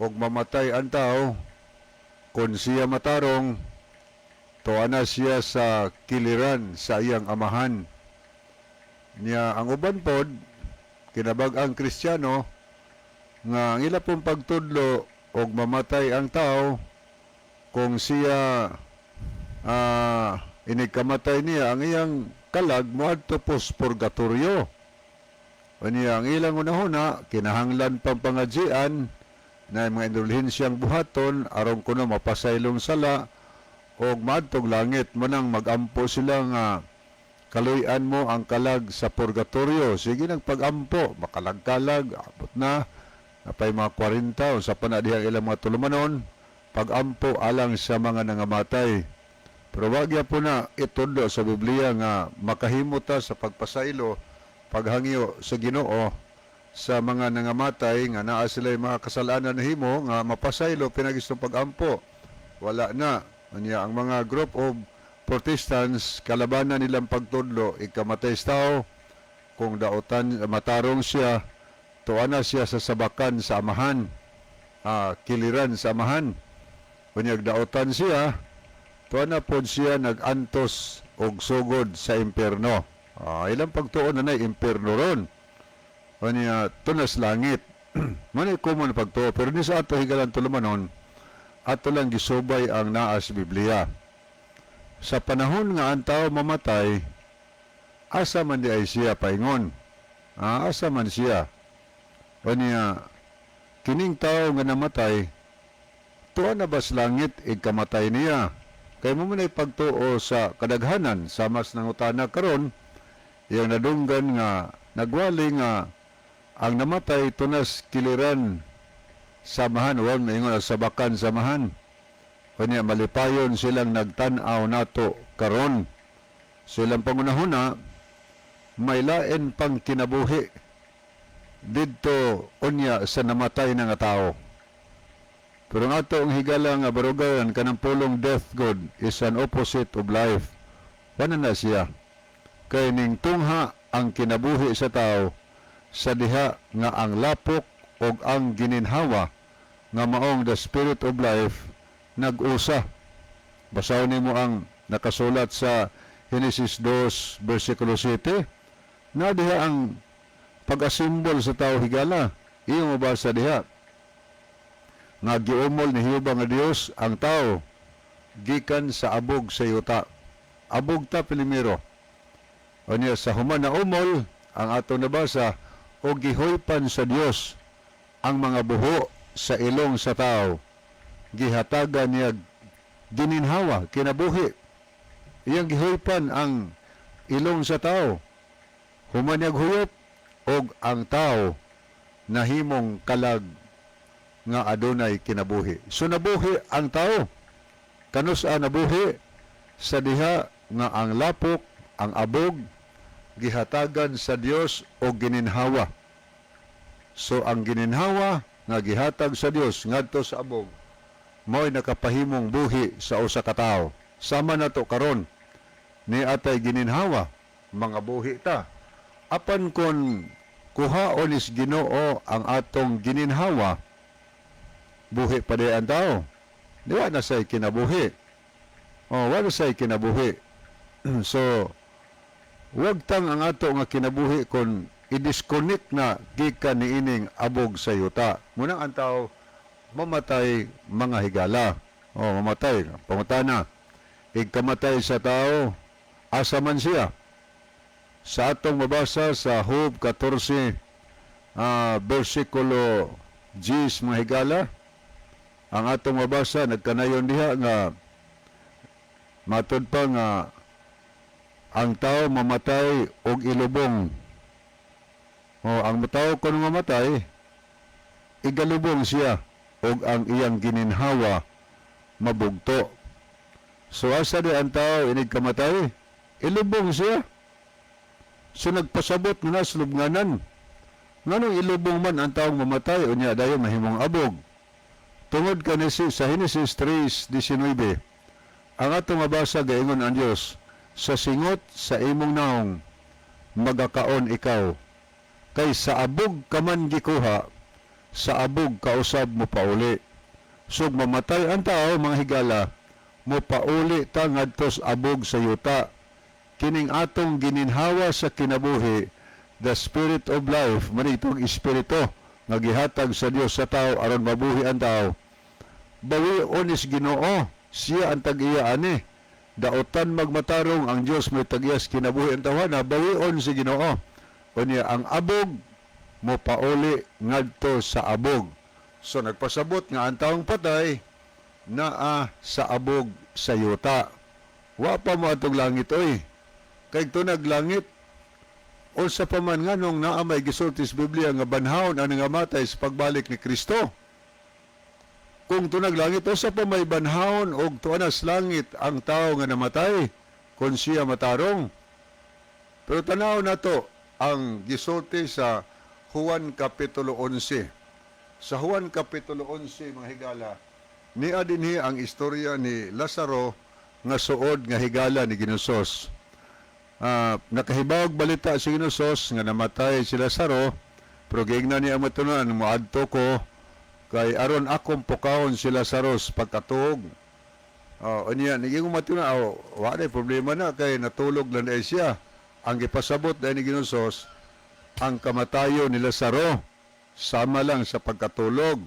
og mamatay ang tao, kung siya matarong, tuwa na siya sa kiliran sa iyang Amahan. Niya ang uban pod kinabag-ang Kristiyano nga ang ila pong pagtudlo, og mamatay ang tao, kung siya inigkamatay niya, ang iyang kalag moadto pos purgatorio. Unya ang ilang unahuna, kinahanglan pang pangajian na mga indulhensiyang buhaton aron kuno mapasaylong sala og maadtog langit mo. Nang magampo sila nga kaluy-an mo ang kalag sa purgatorio. Sige nagpagampo, makalag-kalag, abot na, napay mga 40, unsa pa na dihang ilang mga tulumanon, pagampo alang sa mga nangamatay. Pero wag po na itudlo sa Biblia nga makahimo ta sa pagpasaylo, paghangyo sa Ginoo sa mga nangamatay nga naa sila mga kasalanan nahimo nga mapasaylo pinagistong pagampo. Wala na. Unya ang mga group of Protestants, kalabanan nilang pagtudlo, ikamatay sa tao, kung dautan matarong siya, tuwa na siya sa sabakan sa Amahan, kiliran sa Amahan. Unyag dautan siya, tuwa na pod siya nag-antos og sugod sa impierno. Ilang pagtuon na na impierno ron. Unya tunas langit. Mao common pagtuo, pero ni sa ato, higalang tulumanon, ato lang gisubay ang naa sa Biblia. Sa panahon nga ang tao mamatay, asa man di ay siya paingon? Asa man siya? Unya, kining tao nga namatay, tuwa na bas langit ikamatay niya? Kay mao man pagtuo sa kadaghanan sa mas nangutana karon, iyang nadunggan nga nagwali nga ang namatay tunas kiliran samahan, wa maingon sabakan samahan. Kanya malipayon silang nagtan-aw nato karon. Silang pangunahuna, may lain pang kinabuhi didto unya sa namatay na nga tao. Pero ang ato ang higala nga barugayan, kanang pulong death god is an opposite of life. Wala na siya. Kay ning tungha ang kinabuhi sa tao sa diha nga ang lapok og ang gininhawa nga maong the spirit of life nag-usa. Basahon nimo ang nakasulat sa Genesis 2 versikulo 7 na diha ang pag-asimbol sa tao, higala. Iyong mabasa diha nga giumol ni Jehova nga Dios ang tao gikan sa abog sa yuta. Abog ta primero. Unya sa human na umol, ang atong nabasa, o gihuypan sa Dios ang mga buho sa ilong sa tao. Gihatagan niya gininhawa, kinabuhi. Iyang gihuypan ang ilong sa tao. Human niya huyop, og ang tao nahimong kalag nga adunay kinabuhi. So nabuhi ang tao. Kanus-a nabuhi? Sa diha nga ang lapok, ang abog, gihatagan sa Dios og gininhawa. So ang gininhawa nga gihatag sa Dios ngadto sa abog mao'y nakapahimong buhi sa usa ka tawo. Sama na to karon ni atay gininhawa, mga buhi ta. Apan kon kuhaon is Ginoo ang atong gininhawa, buhi pa di ang tao? Di wa na say kinabuhi. Oh, wa na say kinabuhi. So, wag tang ang ato nga kinabuhi kon i-disconnect na gikan niining abog sa yuta. Munang ang tao mamatay, mga higala. Oh, mamatay. Pangutana, igkamatay sa tao, asa man siya? Sa atong mabasa sa Job 14, versikulo 10, mga higala, ang atong mabasa, nagkanayon diha nga matud pa nga ang tao mamatay og ilubong. O ang tao kung mamatay, igalubong siya og ang iyang gininhawa mabugto. So asa di ang tao inig kamatay? Ilubong siya. So nagpasabot nga nas lubnganan. Nganong ilubong man ang taong mamatay unya dayon mahimong abog? Tungod kani sa Genesis 3:19, ang atong mabasa, gaingon ang Dios, "Sa singot sa imong naong magakaon ikaw, kay sa abog ka man gikuha, sa abog kausab mo pauli." So mamatay ang tao, mga higala, mo pauli ta ngadto sa abog sa yuta. Kining atong gininhawa sa kinabuhi, the spirit of life, man itong espiritu nga gihatag sa Dios sa tao aron mabuhi ang tao. Bawion is Ginoo, siya ang tag-iya ani. Daotan magmatarong ang Dios, may tag-iya sa kinabuhi ang tawhana, bawion si Ginoo. Unya ang abog mo pauli ngadto sa abog. So nagpasabot nga ang taong patay naa sa abog sa yuta. Wa pa mo atong langit oy. Kay tunag langit, unsa pa man, nganong naa may gisulti sa Biblia nga banhawon ang nangamatay sa pagbalik ni Kristo? Kung tunag langit, unsa pa may banhawon og tuanas langit ang tao nga namatay kung siya matarong? Pero tanaw nato ang gisulti sa Juan Kapitulo 11. Sa Juan Kapitulo 11, mga higala, niya dinhi ang istorya ni Lazaro nga suod nga higala ni Ginoong Hesus. Nakahibawog balita si Ginoong Hesus nga namatay si Lazaro, pero giingnan niya ang matunan, "Moadto ko kay aron akong pukawon si Lazaro sa pagkatuog." Oh, unya naging matunan, oh, wa na problema na kay natulog lang na siya. Ang gipasabot dahil ni Ginoong Hesus, ang kamatayon ni Lazaro sama lang sa pagkatulog.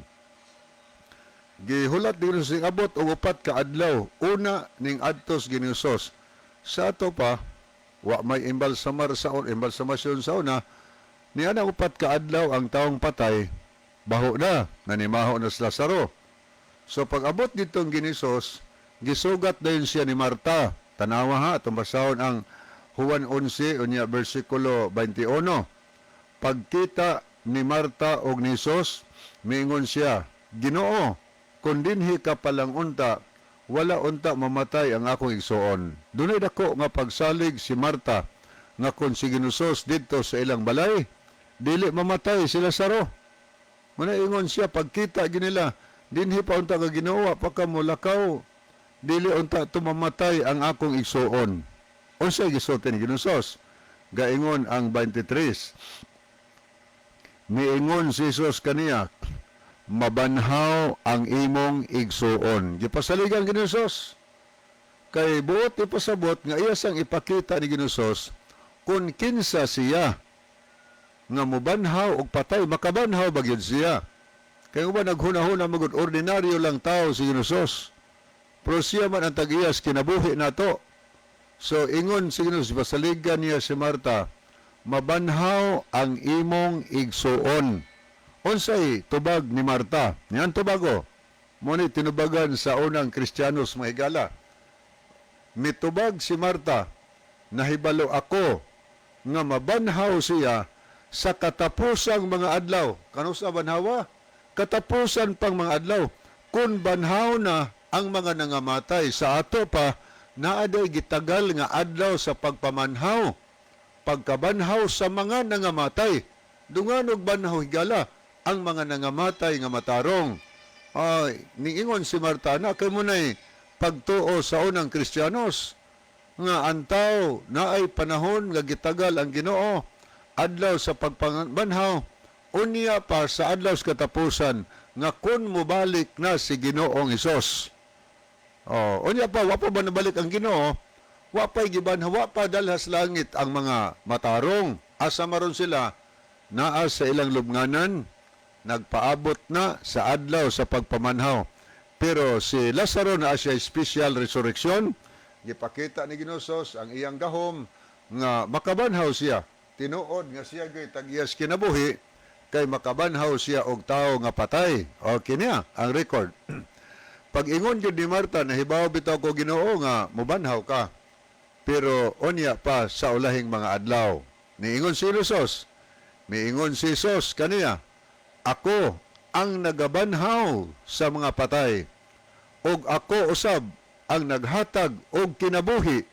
Gihulat ni Ginoong abot og 4 ka adlaw una ning adtos Ginoong Hesus. Sa ato pa, wa may embalsamar sa embalsamasyon sa una. Niya na 4 ka adlaw ang taong patay, baho na, nanimaho na si Lazaro. So pag abot dito ang Ginisos, gisugat dayon siya ni Marta. Tanawa ha, itong basahon ang Juan 11, unya versikulo 21. Pagkita ni Marta og ni Hesus, miingon siya, "Ginoo, kung dinhi ka palang unta, wala unta mamatay ang akong igsuon." Dunay dako nga pagsalig si Marta nga kung si Ginusos didto sa ilang balay, dili mamatay si Lazaro. Muna ingon siya, pagkita ginila, "Dinhi pa unta ka, Ginoo, pa ka mulakaw, dili unta tumamatay ang akong igsuon." Unsay gisulti ni Ginusos? Gaingon ang 23. Miingon si Jesus kaniya, "Mabanhaw ang imong igsuon." Gipasaligan Ginusos. Kay buot ipasabot nga iya sang ipakita ni Ginusos kung kinsa siya nga mubanhaw og patay, makabanhaw ba gyud siya. Kay uban naghuna-huna magud ordinaryo lang tao si Ginusos. Pero siya man ang tag-iyas kinabuhi nato. So ingon si Ginusos, pasaligan niya si Marta, "Mabanhaw ang imong igsuon." Unsay tubag ni Marta? Niyan tubago. Mo ni tinubagan sa unang Kristiyanos, mga higala. Mitubag si Marta, "Nahibalo ako nga mabanhaw siya sa katapusang mga adlaw." Kanusa banhawa? Katapusan pang mga adlaw. Kung banhaw na ang mga nangamatay sa ato pa, naaday gitagal nga adlaw sa pagpamanhaw. Pagkabanhaw sa mga nangamatay. Dunganog banhaw, higala, ang mga nangamatay nga matarong. Ay, niingon si Marta na kay munay pagtuo sa unang Kristiyanos nga ang tao naay panahon nga gitagal ang Ginoo adlaw sa pagpanbanhaw, unya pa sa adlaw sa katapusan nga kun mobalik na si Ginoong Hesus. Oh, unya pa wa pa ba nabalik ang Ginoo? Wa pa'y gibanhaw, wa pa dalhas langit ang mga matarong. Asa maron sila? Naa sa ilang lubnganan, nagpaabot na sa adlaw sa pagpamanhaw. Pero si Lazaro naa siya special resurrection, gipakita ni Ginosos ang iyang gahom nga makabanhaw siya. Tinuod nga siya gay tag-iyas kinabuhi kay makabanhaw siya og tawo nga patay. Okay niya ang record. Pag ingon gyud ni Marta, "Nahibaw bitaw ko, Ginoo, nga mobanhaw ka. Pero unya pa sa ulahing mga adlaw." Niingon si Jesus. Miingon si Jesus kaniya, "Ako ang nagabanhaw sa mga patay ug ako usab ang naghatag og kinabuhi.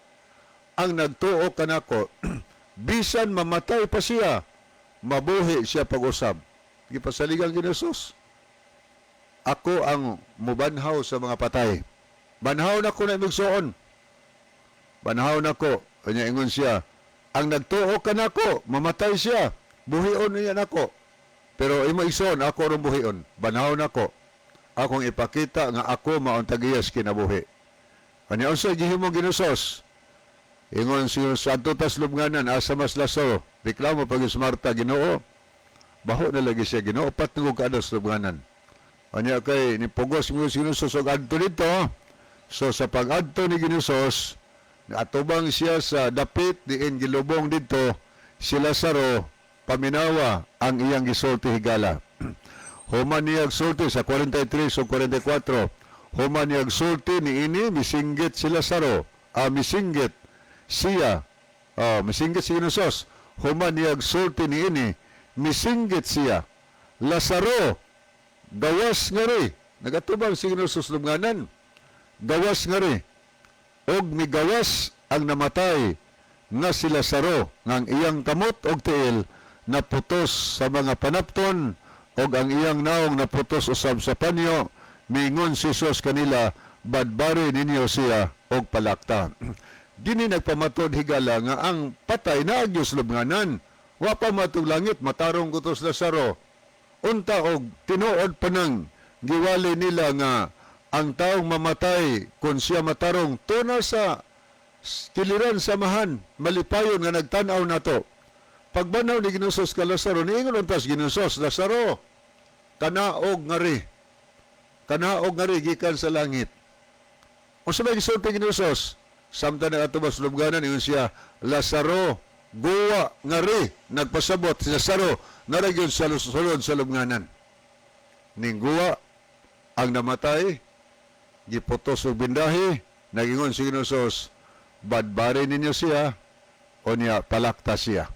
Ang nagtuo kanako, bisan mamatay pa siya, mabuhi siya pag-usab." Gipasaligan ni Jesus. Ako ang mubanhaw sa mga patay. Banhaw na ko na imigsuon. Banhaw na ko. Kanya ingon siya, ang nagtuo kanako, mamatay siya, buhion niya nako. Pero imo igsoon, ako rong buhion. Banhaw nako. Akong ipakita nga ako maong tagiyas kinabuhi. Kanya unsa gihimo Ginusos? Ingon si sa tas lubnganan, asa mas Lazaro. Reklamo pag si Marta, "Ginoo, baho na lagi siya, Ginoo, 4 na ka sa lubnganan." Kanya kay ni pugos mo si Ginusos og adto dito. So sa pag-adto ni Ginusos, atubang siya sa dapit diin gilubong dito si Lazaro, paminawa ang iyang gisulti, higala. Human niyag sulti sa 43 o 44, human niyag sulti niini, misinggit si Lazaro, misinggit siya, misinggit si Ginusos. Human niyag sulti niini, misinggit siya, "Lazaro, gawas ngari." Nagatubang si Ginusos lubnganan. "Gawas ngari." Og migawas ang namatay nga si Lazaro nga ang iyang kamot og tiil naputos sa mga panapton og ang iyang naong naputos usab sa panyo. Miingon si Jesus kanila, "Badbari ninyo siya og palakta." Dini nagpamatod, higala, nga ang patay na sa lubnganan. Wa pa matug langit, matarong kutos Lazaro. Unta og tinuod pa nang giwali nila nga ang taong mamatay, kung siya matarong, tuna sa kiliran sa Amahan, malipayon nga nagtan-aw nato. Pagbanhaw ni Ginusos ka Lazaro, niingon untas Ginusos, "Lazaro, kanaog ngari. Kanaog ngari gikan sa langit." Unsa may gisulti Ginusos? Samtang nagatubas lubganan, ingon siya, "Lazaro, Guwa nga ri nagpasabot si Lazaro na ra gyud sa sulod sa lubnganan. Ning guwa ang namatay, giputos og bindahi, nagingon si Ginoong Hesus, "Badbari ninyo siya, unya palakta siya."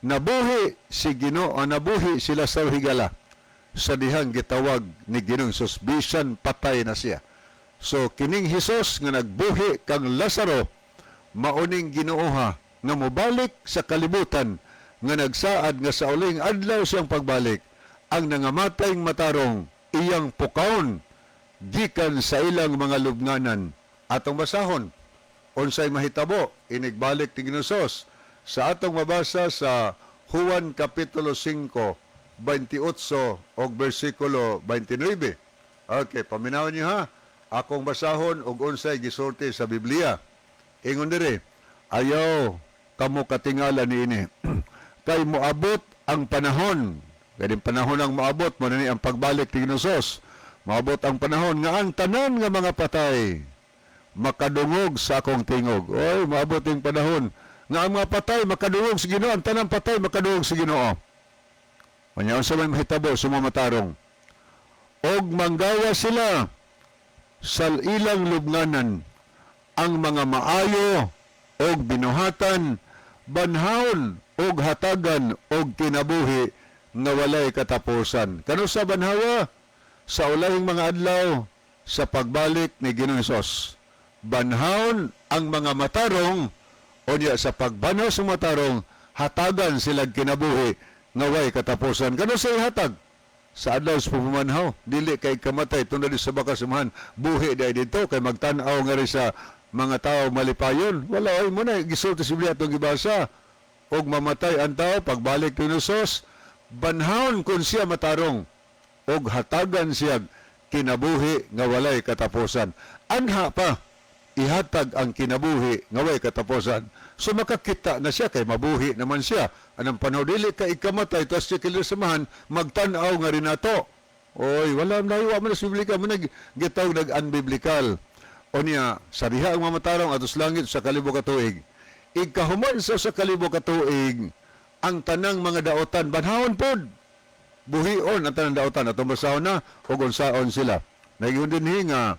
Nabuhi si Ginoo, nabuhi si Lazaro, higala, sa dihang gitawag ni Ginoong Hesus bisan patay na siya. So kining Hesus nga nagbuhi kang Lazaro mauning Ginooha nga mobalik sa kalibutan, nga nagsaad nga sa uling adlaw siyang pagbalik, ang nangamatayng matarong iyang pukawon gikan sa ilang mga lubnganan. Atong basahon unsay mahitabo inigbalik ni Ginoong Hesus sa atong mabasa sa Juan Kapitulo 5, 28 og bersikulo 29. Okay, paminawon niyo ha. Akong basahon og unsay gisulti sa Biblia. Ingon diri, "Ayaw kamo katingala niini. Kay moabot ang panahon." Kay panahon ang moabot mo ni ang pagbalik ni Ginoong Hesus. "Moabot ang panahon nga ang tanan nga mga patay makadungog sa akong tingog." Oy, moabot yung panahon nga ang mga patay makadungog sa Ginoo, ang tanang patay makadungog sa Ginoo. Unya unsa may mahitabo sa mga matarong? "Og manggawa sila sa ilang lubnganan, ang mga maayo og binuhatan, banhawon og hatagan og kinabuhi nga walay katapusan." Kano sa banhawa? Sa ulahing mga adlaw sa pagbalik ni Ginoong Hesus. Banhawon ang mga matarong, unya sa pagbanhaw sa matarong, hatagan sila kinabuhi nga way katapusan. Kano sa ihatag? Sa adlaw sa pagpamanhaw, dili kay kamatay tungod sa baka samahan, buhi dahil dito kay magtan-aw nga rin sa mga tao malipayon. Wala ay mo na gisulti sa Biblia atong gibasa. Og mamatay ang tao, pagbalik ni Hesus, banhawon kun siya matarong og hatagan siya kinabuhi nga walay katapusan. Anha pa ihatag ang kinabuhi nga walay katapusan. So makakita na siya kay mabuhi naman siya. Anang panahon dili ka ikamatay tas siya samahan magtan-aw nga rin nato. Oy, wala na wa man sa Biblia mo nag gitawag nag unbiblical. Unya sa diha ang mga matarong atos langit sa kalibo ka tuig. Igkahuman sa kalibo ka tuig, ang tanang mga daotan banhawon pod, buhion ang tanang daotan. Atong basahon na ug unsaon sila. Nagingon dinhi nga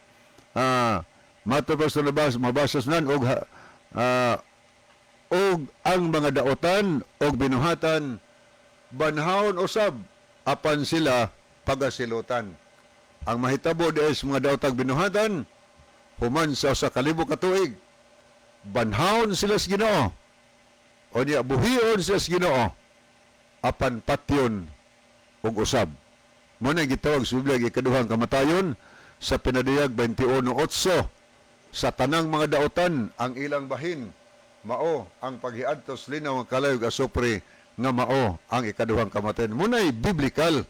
matod pa sa nabas mabasa nan og "Og ang mga daotan og binuhatan banhawon usab, apan sila pagasilutan." Ang mahitabo di sa mga daotag binuhatan, human sa 1,000 ka tuig, banhawon sila sa Ginoo. Unya buhion sila sa Ginoo, apan patyon ug usab. Mo na gitawag sa Biblia ikaduhang kamatayon sa Pinaduyag 21:8. Sa tanang mga daotan ang ilang bahin mao ang paghiadtos linaw nga kalayo ug asupre nga mao ang ikaduhang kamatayon. Munay biblical.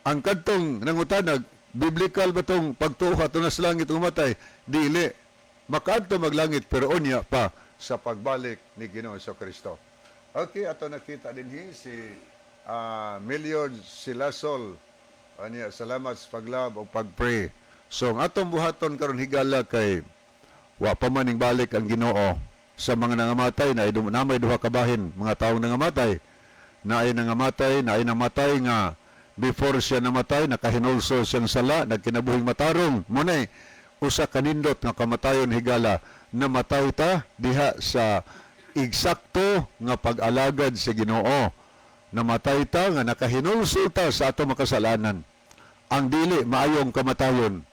Ang kadtong nangutanag, biblical ba tong pagtuo ato na sa langit umatay? Dili. Makaadto maglangit pero unya pa sa pagbalik ni Ginoong Kristo. Okay, ato nakita dinhi si Million Silasol. Anya, salamat sa paglab o pagpray. So, ang atong buhaton karon, higala, kay wa pa man ning balik ang Ginoo sa mga nangamatay na namay duha ka bahin mga taong nangamatay. Naay nangamatay, naay namatay nga before siya namatay nakahinulsol siyang sala, nagkinabuhing matarong. Munay usa kanindot nga kamatayon, higala, namatay ta diha sa eksakto nga pag-alagad sa Ginoo. Namatay ta nga nakahinulsol ta sa ato makasalanan. Ang dili maayong kamatayon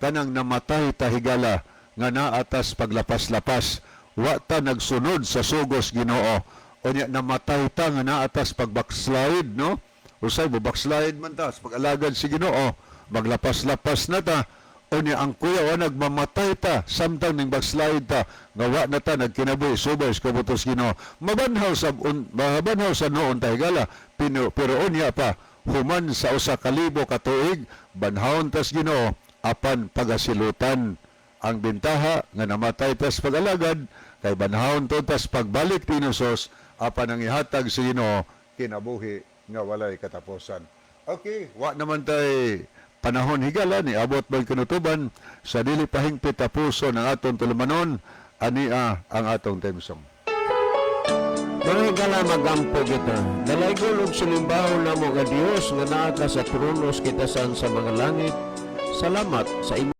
kanang namatay ta, higala, nga naatas paglapas-lapas, wa ta nagsunod sa sugos Ginoo. Unya namatay ta nga naatas pag-backslide, no? Usay mo backslide man ta sa pag-alagad sa Ginoo, maglapas-lapas na ta. Unya ang kuya wa nagmamatay ta samtang ning backslide ta nga wa na ta nagkinabuhi subay sa kabutos Ginoo. Mabanhaw sa noon ta, higala, pero unya pa human sa 1,000 ka tuig, banhawon tas Ginoo apan pagasilutan. Ang bintaha nga namatay tas pag-alagad kay banhawon to tas pagbalik ni Hesus, apan ang ihatag sa Ginoo kinabuhi nga walay katapusan. Okay, wa naman tay panahon, higala, ni abot man kanutuban sa dili pahingpit ta puso ng atong tulumanon. Ania ang atong theme song. Mga higala, Higala, magampo kita. Dalaygon ug sinimbahon namo nga Dios nga naa ka sa trono sa kitasan sa mga langit. Salamat sa imong